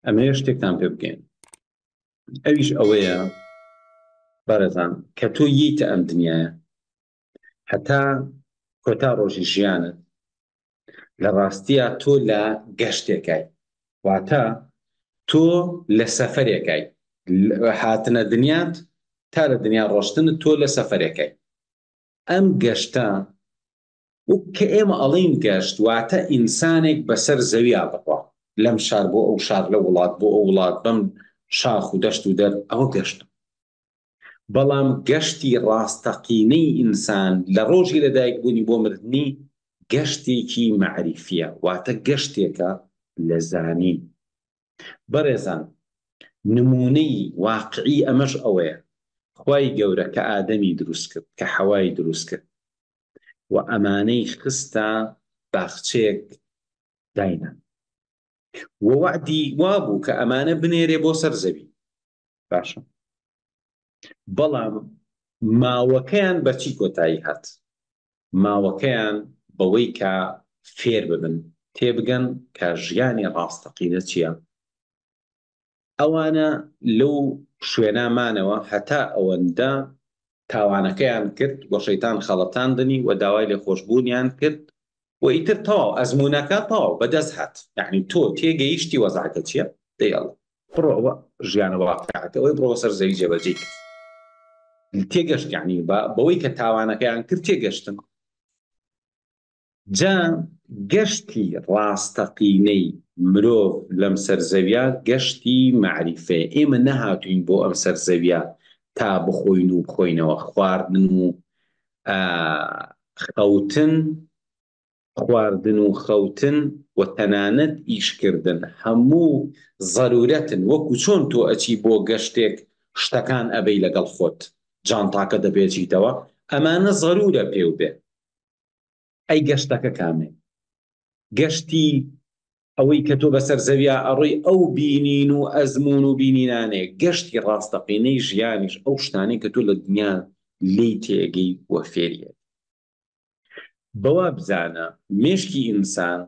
ئەمەوێ شتێکتان پێ بگەین ئەویش ئەوەیە بەڕێزان کە تۆ ییتە ئەم دنیاە هەتا کۆتا ڕۆژی ژیانت لە ڕاستیە تۆ لە گەشتێکای واتە تۆ لە سەفەرێکای هاتنە دنیات تا لە دنیا ڕۆشتنت تۆ لە سەفەرێکای ئەم گەشتە و کە ئێمە ئەڵێین گەشت واتە ئینسانێک بەسەر زەویا بڕوا لەم شار بۆ ئەو شار لە وڵات بۆ ئەو وڵات بەم شاخ و دەشت و دەر ئەوە گەشتە. بەڵام گەشتی ڕاستەقینەی ئینسان لە ڕۆژی لەدایکبوونی بۆ مردنی گەشتێکی مەعریفیە واتە گەشتێکە لە زانین. بەڕێزان نموونەی واقعی ئەمەش ئەوەیە خوای گەورە کە ئادەمی دروست کرد کە حەوای دروست کرد و ئەمانەی خستە باخچەیەک داینا و وەعدی وابوو کە ئەمانە بنێرێ بۆ سەر زەوی باشە بەڵام ماوەکەیان بەچی کۆتایی هات ماوەکەیان بەوەی کە فێر ببن تێبگەن کە ژیانی ڕاستەقینە چییە ئەوانە لەو شوێنە مانەوە هەتا ئەوەندە تاوانەکەیان کرد و شەیتان خەڵەتاندنی و داوای لێخۆشبوونیان کرد و ئیتر تەواو ئەزموونەکە تەواو بەدەست هات یەعنی تۆ تێگەیشتی وەزعەکە چییە دەی ئەڵێ بڕۆ ئەوە ژیانە واقعەکە ئەوەی بڕۆ سەر زەوی جێبەجێی کرد تێگەشت یعنی بەوەی کە تاوانەکەیان کرد تێگەشتن جا گەشتی ڕاستەقینەی مرۆڤ لەم سەر زەویە گەشتی مەعریفەیە، ئێمە نەهاتووین بۆ ئەم سەر زەویە تا بخۆین و بخۆینەوە، خواردن و خەوتن، خواردن و خەوتن و تەنانەت ئیشکردن هەموو زەرورەتن، وەکو چۆن تۆ ئەچی بۆ گەشتێک شتەکان ئەبەی لەگەڵ خۆت، جانتاکە دەپێچیتەوە، ئەمانە زەرورە پێو بێ. ئەی گەشتەکە کامەیە؟ گەشتی ئەوەی کە تۆ بەسەر زەویا ئەڕۆی ئەو بینین و ئەزموون و بینینانەیە، گەشتی ڕاستەقینەی ژیانیش ئەو شتانەی کە تۆ لە دنیا لێی تێئەگەی و فێری ئەبی. بەوە بزانە مێشکی ئینسان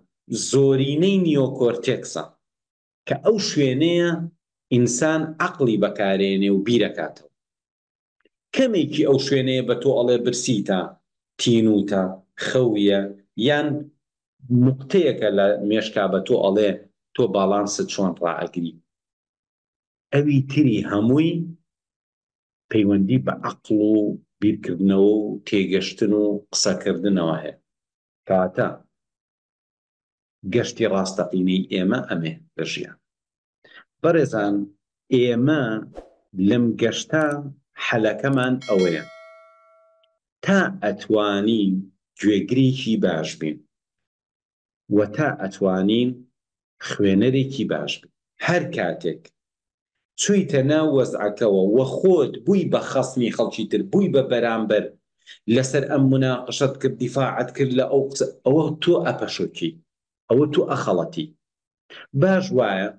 زۆرینەی نیۆکۆرتێکسە کە ئەو شوێنەیە ئینسان عەقڵی بەکارێنێ و بیرەکاتەوە. کەمێکی ئەو شوێنەیە بە تۆ ئەڵێ برسیتە، تینووتە، خەویە یان نوقتەیەکە لە مێشکا بە تۆ ئەڵێ تۆ باڵانست چۆن ڕائەگری. ئەوی تری هەمووی پەیوەندی بە عەقڵ و بیرکردنەوە و تێگەشتن و قسەکردنەوە هەیە. کەواتە گەشتی ڕاستەقینەی ئێمە ئەمەیە لە ژیان. بەڕێزان ئێمە لەم گەشتە حەلەکەمان ئەوەیە تا ئەتوانین گوێگرێکی باش بین و تا ئەتوانین خوێنەرێکی باش بین. هەر کاتێک چوویتە ناو وەزعەکەوە و خۆت بووی بە خەسمی خەڵکی تر، بووی بە بەرامبەر، لەسەر ئەم موناقشەت کرد، دیفاعت کرد لە ئەو قسە، ئەوە تۆ ئەپەشۆکی، ئەوە تۆ ئەخەڵەتی. باش وایە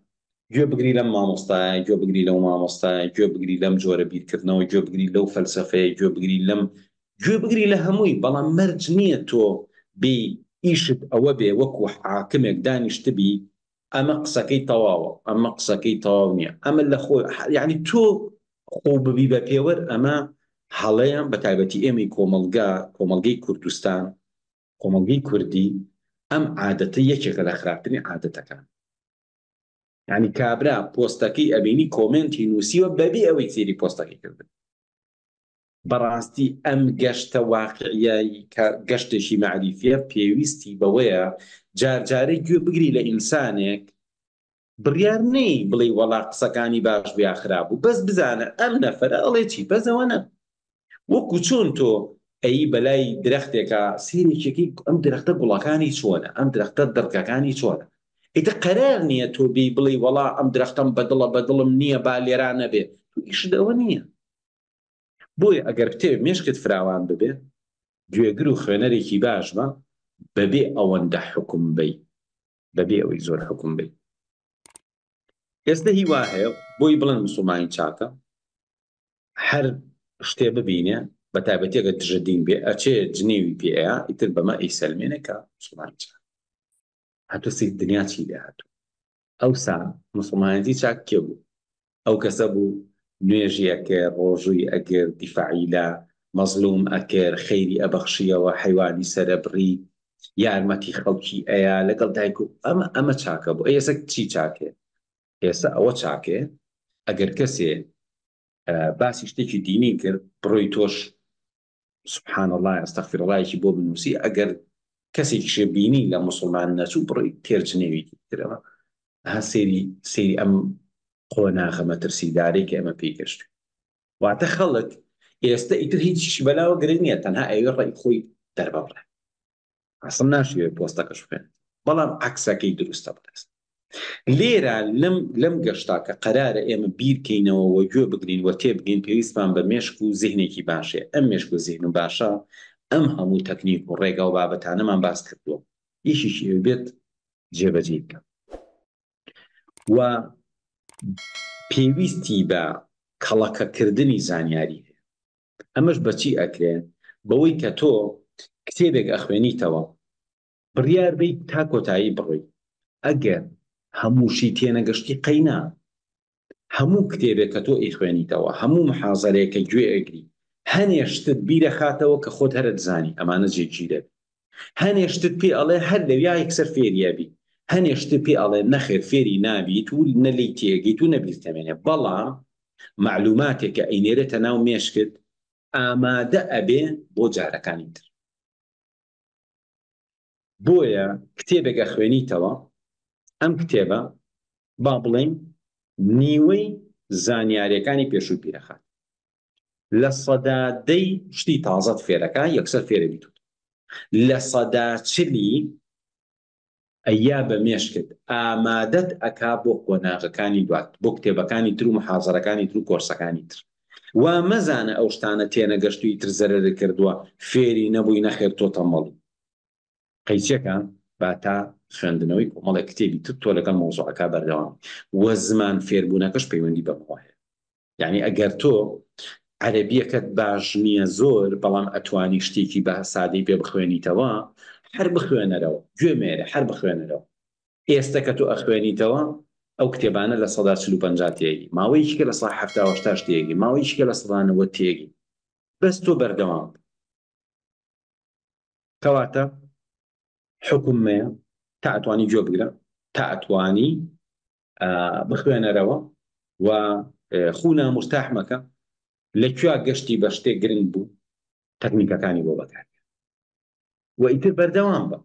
گوێ بگری لەم مامۆستایە، گوێ بگری لەو مامۆستایە، گوێ بگری لەم جۆرە بیرکردنەوە، گوێ بگری لەو فەلسەفەیە، گوێ بگری لەم، گوێ بگری لە هەمووی، بەڵام مەرج نییە تۆ بێی ئیشت ئەوە بێ وەکو حاکمێک دانیشتبی ئەمە قسەکەی تەواوە ئەمە قسەکەی تەواو نییە ئەمە لە خۆ یعنی تۆ خۆ ببی بە پێوەر ئەمە هەڵەیە بە تایبەتی ئێمەی کۆمەڵگا کۆمەڵگەی کوردستان کۆمەڵگەی کوردی ئەم عادەتە یەکێکە لە خراپترین عادەتەکان یعنی کابرا پۆستەکەی ئەبینی کۆمێنتی نووسیوە بەبێ ئەوەی سێری پۆستەکەی کردن بەڕاستی ئەم گەشتە واقعیە کە گەشتێکی مەعریفیە پێویستی بەوەیە جار جارێ گوێ بگری لە ئینسانێک بڕیار نەی بڵێی وەڵا قسەکانی باش بوو یا خراپ بوو بەس بزانە ئەم نەفەرە ئەڵێ چی بەس ئەوە نە وەکو چۆن تۆ ئەی بەلای درەختێکا سەیرێکیەکەی ئەم درەختە گوڵەکانی چۆنە ئەم درەختە دڕکەکانی چۆنە ئیتر قەرار نییە تۆ بێی بڵێی وەڵا ئەم درەختەم بەدڵە بەدڵم نییە با لێرا نەبێ تۆ ئیشت ئەوە نییە بۆیە ئەگەر بتەوێ مێشکت فراوان ببێ گوێگر و خوێنەرێکی باش بە بەبێ ئەوەندە حوکم بەی بەبێ ئەوەی زۆر حوکم بەی ئێستە هی وا هەیە بۆی بڵێن مسوڵمانی چاکە هەر شتێ ببینێ بە تایبەتی ئەگەر دژە دین بێ ئەچێ جنێوی پێ ئەیا ئیتر بەمە ئەیسەلمێنێ کە مسوڵمانی چاکە هەتۆ سەیر دنیا چی لێ هاتوو. ئەوسا موسڵمانێتی چاک کێ بوو؟ ئەو کەسە بوو نوێژی ئەکرد، ڕۆژووی ئەگرت، دیفاعی لە مەزڵوم ئەکرد، خەیری ئەبەخشیەوە، حەیوانی سەرەبڕی، یارمەتی خەڵکی ئەیا، لەگەڵ دایک و ئەمە ئەمە چاکە بوو. ئەی ئێستا چی چاکەیە؟ ئێستا ئەوە چاکەیە ئەگەر کەسێ باسی شتێکی دینی کرد بڕۆی تۆش سبحان اللە استغفر اللە یەکی بۆ بنووسی ئەگەر کەسێکیشێ بینی لە موسڵمان نەچوو بڕۆی تێر جنێوی ترەوە ها سێری سێری ئەم قۆناغە مەترسیدارەی کە ئێمە پێی گەشت واتە خەڵک ئێستا ئیتر هیچیشی بەلاوە گرنگ نییە تەنها ئەوێ ڕێی خۆی دەرببڕێ ئەسڵ ناشیەوێ پۆستەکەش بخوێنێت بەڵام عەکسەکەی دروستە بەڕێز لێرە لەم لەم گەشتا کە قەرارە ئێمە بیرکەینەوە و گوێ بگرین و تێبگەین پێویستمان بە مێشک و زیهنێکی باشەیە ئەم مێشک و زیهن و باشە ئەم هەموو تەکنیک و ڕێگا و بابەتانەمان باس کردووە یەکێکی ئەوێ بێت جێبەجێی بکە و پێویستی بە کەڵەکەکردنی زانیاری هەیە ئەمەش بەچی ئەکرێ؟ بەوەی کە تۆ کتێبێک ئەخوێنیتەوە بڕیار بەیت تا کۆتایی بڕۆی ئەگەر هەمووشی تێنەگەشتی قەینا هەموو کتێبێک کە تۆ ئەیخوێنیتەوە هەموو محازەرەیەک کە گوێ ئەگری هەنێ شتت بیرەخاتەوە کە خۆت هەر ئەتزانی ئەمانە جێگیرە بی هەنێ شتت پێ ئەڵێ هەر لەویا یەکسەر فێری ئەبی هەنێ شتت پێ ئەڵێ نەخێر فێری نابیت و نە لێی تێئەگەیت و نە بیرتەمێنێ بەڵام مەعلوماتێک کە ئەینێرێتە ناو مێشکت ئامادە ئەبێ بۆ جارەکانی تر بۆیە کتێبێک ئەخوێنیتەوە ئەم کتێبە با بڵێین نیوەی زانیاریەکانی پێشووی پیرەخات 10% شتی تازەت فێرەکە یەکسەر فێرە بیت 40% ئەیا بە مێشکت ئامادەت ئەکا بۆ قۆناغەکانی دوات بۆ کتێبەکانی تر و محازەرەکانی تر و کۆرسەکانی تر وا مەزانە ئەو شتانە تێنەگەشتووی تر زەرەرت کردووە فێری نەبووی نەخێر تۆ تەمبەڵی قەیچەکە با تا خوێندنەوەی کۆمەڵێک کتێبی تر تۆ لەگەڵ مەوزوعەکە بەردەوام وە زمان فێربوونەکەش پەیوەندی بەمەوە هەیە یعنی ئەگەر تۆ عەرەبیەکەت باش نییە زۆر بەڵام ئەتوانی شتێکی بە سادەی پێ بخوێنیتەوە هەر بخوێنەرەوە گوێ مێرە هەر بخوێنەرەوە ئێستە کە تۆ ئەخوێنیتەوە ئەو کتێبانە 40% تێگی ماوەیەکی کە 70% تێگی ماوەیەکی کە 90% تێگی بەس تۆ بەردەوام کەواتە حکوم مەیە تا ئەتوانی گوێ بگرە تا ئەتوانی بخوێنەرەوە و خوو نامورتاح مەکە لە کوێ گەشتی بە شتێک گرنگ بوو تەکنیکەکانی بۆ بەکار و ئیتر بەردەوام بە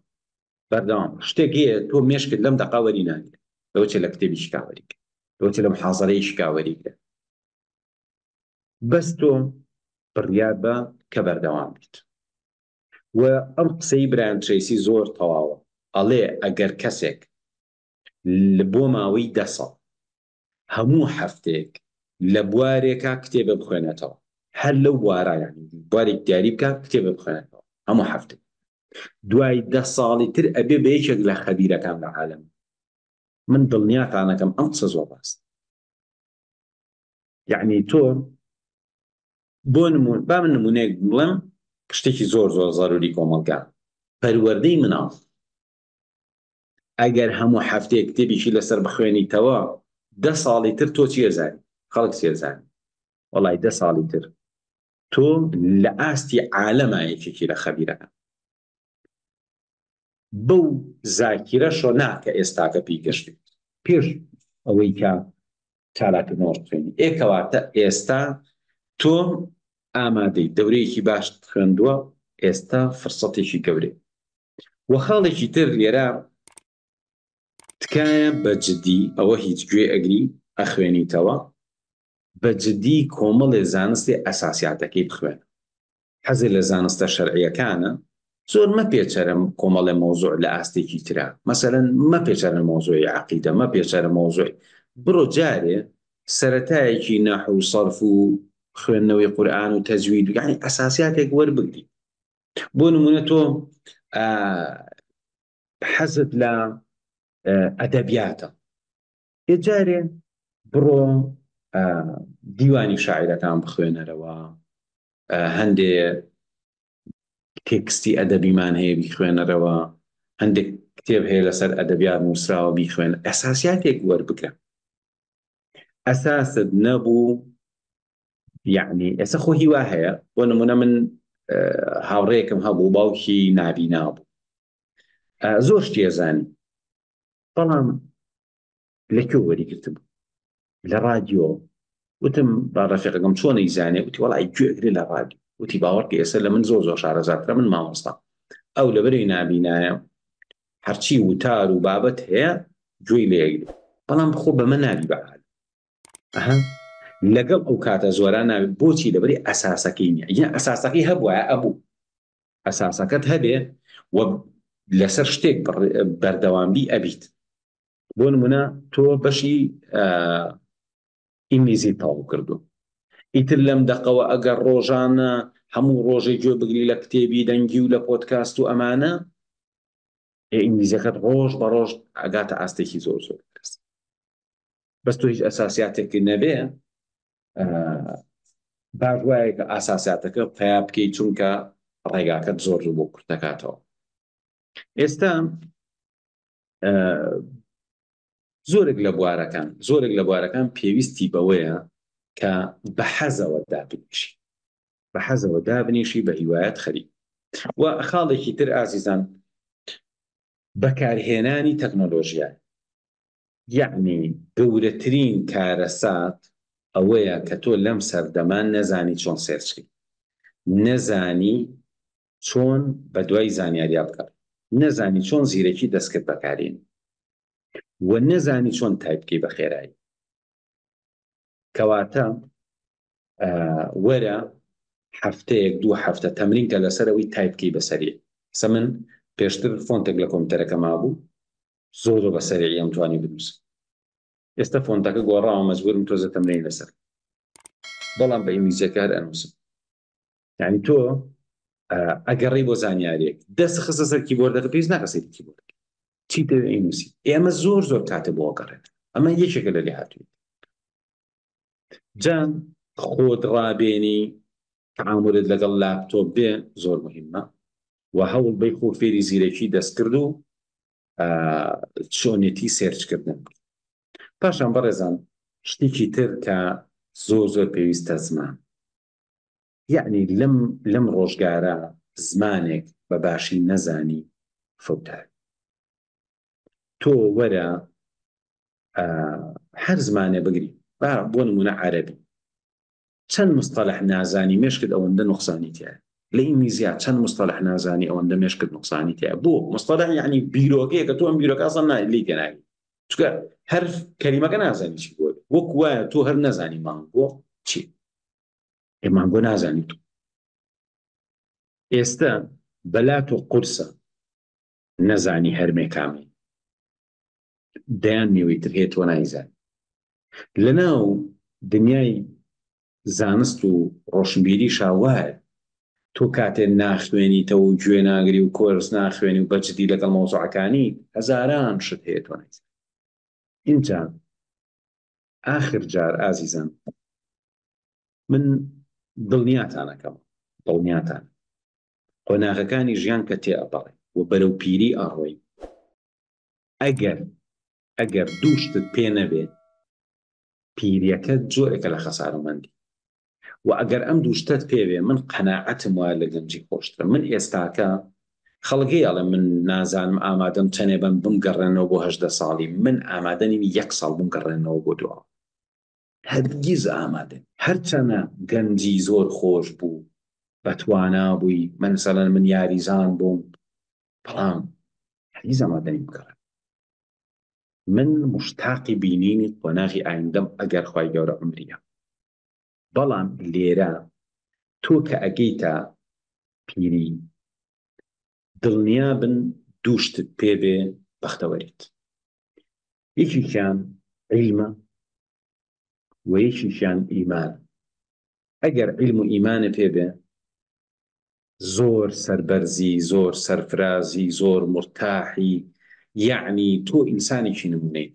بەردەوام شتێک هەیە تۆ مێشکت لەم دەقا وەری ناگرێت لەوە چێ لە کتێبی شکاوەری لەوە چێ لە محازەرەی شکاوەری گرێت بەس تۆ بڕیار بە کە بەردەوام بیت و ئەم قسەی برایان ترەیسی زۆر تەواوە ئەڵێ ئەگەر کەسێک بۆ ماوەی دە ساڵ هەموو هەفتەیەک لە بوارێکا کتێبە بخوێنێتەوە هەر لەو بوارە یانی بوارێک دیاری بکە کتێبە بخوێنێتەوە هەموو هەفتەیەک دوای دە ساڵی تر ئەبێ بە یەکێک لە خەبیرەکان لە عالەم من دڵنیاتانەکەم ئەم قسە زۆر ڕاست یعنی تۆ بۆ نمون با من نمونەیەک بڵێم شتێکی زۆر زۆر زەروری کۆمەڵگا پەروەردەی مناڵ ئەگەر هەموو هەفتەیەک کتێبێکی لەسەر بخوێنیتەوە دە ساڵی تر تۆ چی ئەزانی خەڵک چی ئەزانی وەڵای دە ساڵی تر تۆ لە ئاستی عالەما یەکێکی لە خەبیرەکان بەو زاکیرەشۆ نا کە ئێستاکە پێی گەشتویت پێش ئەوەی کە چالاکردنەوەش بخوێنی ئێ کەواتە ئێستا تۆ ئامادەی دەورەیەکی باشت خوێندووە ئێستا فرسەتێکی گەورەی وە خاڵێکی تر لێرە تکایە بە جدی ئەوە هیچ گوێ ئەگری ئەخوێنیتەوە بە جدی کۆمەڵێ زانستی ئەساسیاتەکەی بخوێنە حەزێ لە زانستە شەرعیەکانە زۆر مەپێچەرە کۆمەڵێ مەوزوع لە ئاستێکی ترا مەسەلەن مەپێچەرە مەوزوعی عەقیدە مەپێچەرە مەوزوعی بڕۆ جارێ سەرەتایەکی نەحو و سەرف و خوێندنەوەی قورئان و تەجوید یعنی ئەساسیاتێک وەربگری بۆ نمونە تۆ حەزت لە ئەدەبیاتە ئێ جارێ بڕۆ دیوانی شاعیرەکان بخوێنەرەوە هەندێ تێکستی ئەدەبیمان هەیە بیخوێنەرەوە هەندێک. کتێب هەیە لەسەر ئەدەبیات نووسراوە بیخوێن ئەساسیاتێک وەربگرە ئەساست نەبوو یعنی ئێستا خۆ هیوا هەیە بۆ نمونە من هاوڕێکم هەبوو باوکی نابینا بوو زۆر شتێزانی بەڵام لە کوێ وەری گرتبوو لە ڕادیۆ وتم با ڕەفیقەکەم چۆن ئەیزانێ وتی وەڵای گوێگرێ لە ڕادیۆ وتی باوەڕکە ئێستا لە من زۆر زۆر شارەزاترە من مامۆستا ئەو لەبەرەی نابینایە هەرچی وتار و بابەت هەیە گوێی لێگرێ بەڵام خۆ بەمە نابی بە عالم ئەها لەگەڵ ئەو کاتە زۆران نابێت بۆچی لەبەری ئەساسەکەی نییە یان ئەساسەکەی هەبوایە ئەبوو ئەساسەکەت هەبێ و لەسەر شتێک بەردەوامبی ئەبیت بۆ نمونە تۆ بەشی ئینگلیزی تەواو کردو ئیتر لەم دەقەوە ئەگەر ڕۆژانە هەموو ڕۆژێ گوێ بگری لە کتێبی دەنگی و لە پۆدکاست و ئەمانە ئینگلیزەکەت ڕۆژ بە ڕۆژ ئەگاتە ئاستێکی زۆر زۆر بەرز بەس تۆ هیچ ئەساسیاتێک نەبێ باش وایە کە ئاساساتەکە پیا بکەیت چونکە ڕێگاکەت زۆر زۆر بۆ کورتەکاتەوە ئێستا زۆرێک لە بوارەکان زۆرێک لە بوارەکان پێویستی بەوەیە کە بە حەزەوە دابنیشی بە حەزەوە دابنیشی بە هیوایەت خەریک و خاڵێکی تر ئازیزان بەکارهێنانی تەکنۆلۆژیا یەعنی گەورەترین کارەسات ئەوەیە کە تۆ لەم سەردەمە نەزانی چۆن سێرچ کەی نەزانی چۆن بەدوای زانیاریا بگەڕێی، نەزانی چۆن زیرەکی دەستکرد بەکارێنی و نەزانی چۆن تایپ بکەی بە خێرایی. کەواتە وەرە هەفتەیەک دوو هەفتە تەمرین کە لەسەر ئەوەی تایپ بکەی بە سەریع. سە من پێشتر فۆنتێک لە کۆمپیوتەرەکە مابوو زۆر زۆر بە سەریعی ئەمتوانی بنووسم. ئێستا فۆنتەکە گۆڕاوە مەجبورم تۆزە تەمرین لەسەر بەڵام بە ئینگلیزیەکە هەر ئەنووسم. یعنی تۆ ئەگەڕی بۆ زانیاریەک دەست خستە سەر کیبۆردەکە پێویست ناکە سەیری کیبۆرد چی دەوێ ئەینوسی ئێمە زۆر زۆر کاتە بۆ ئەگەڕێن ئەمە یەکێکە لە لێهاتووی جا خۆت ڕابێنی تعاملت لەگەڵ لاپتۆپ بێ زۆر مهمە و هەوڵ بەی خۆ فێری زیرەکی دەستکرد و چۆنێتی سێرچکردن پاشان بەڕێزان شتێکی تر کە زۆر زۆر پێویستە زمان یەعنی لەم لەم ڕۆژگارە زمانێک بە باشی نەزانی فەوتاوی. تۆ وەرە هەر زمانێ بگری با بۆ نمونە عەرەبی چەند مستەلح نازانی مێشکت ئەوەندە نوقسانی تیایە لە ئینگلیزیا چەند مستەلح نازانی ئەوەندە مێشکت نوقسانی تیایە بۆ مستەلح یعنی بیرۆکەیە کە تۆ ئەم بیرۆکە ئەسڵەن لێی تێناگەی چونکە هەر کەلیمەکە نازانی چی بۆ وەک وایە تۆ هەر نەزانی مانگۆ چی ئێ مانگۆ نازانی تۆ ئێستا بەلا تۆ قورسە نەزانی هەرمێ کامەی دەیان میوەی تر هەیە تۆ نایزانی لەناو دنیای زانست و ڕۆشنبیری شاوایە تۆ کاتێ ناخوێنیتەوە و گوێ ناگری و کۆرس ناخوێنی و بەجدی لەگەڵ مەوزوعەکانی هەزاران شت هەیە تۆ نایزانی ئینجا ئاخر جار ئازیزان من دڵنیاتانەکەم دڵنیاتان قۆناغەکانی ژیان کە تێ ئەپەڕێ و بەرەو پیری ئەڕۆی ئەگەر ئەگەر دوو شتت پێ نەبێ پیریەکەت جۆرێکە لە خەسارەمەندی و ئەگەر ئەم دوو شتەت پێ بێ من قەناعەتم وایە لە گەنجی خۆشترە من ئێستاکە خەڵک هەیە ئەڵێ من نازانم ئامادەم چەنێ بەم بمگەڕێنەوە بۆ 18 ساڵی من ئامادە نیم یەک ساڵ بمگەڕێنەوە بۆ دواوە هەرگیز ئامادە هەرچەنە گەنجی زۆر خۆش بوو بەتوانا بووی مەسەلەن من یاریزان بووم بەڵام هەرگیز ئامادە نیم بگەڕێم من مشتاقی بینینی قۆناغی ئایندەم ئەگەر خوای گەورە عومریە بەڵام لێرە تۆ کە ئەگەیتە پیری دڵنیا بن دوو شتت پێ بێ بەختەوەریت یەکێکیان عیلمە و یەکێکیان ئیمان ئەگەر عیلم و ئیمانە پێ بێ زۆر سەربەرزی زۆر سەرفرازی زۆر مورتاحی یەعنی تۆ ئینسانێکی نمونەی.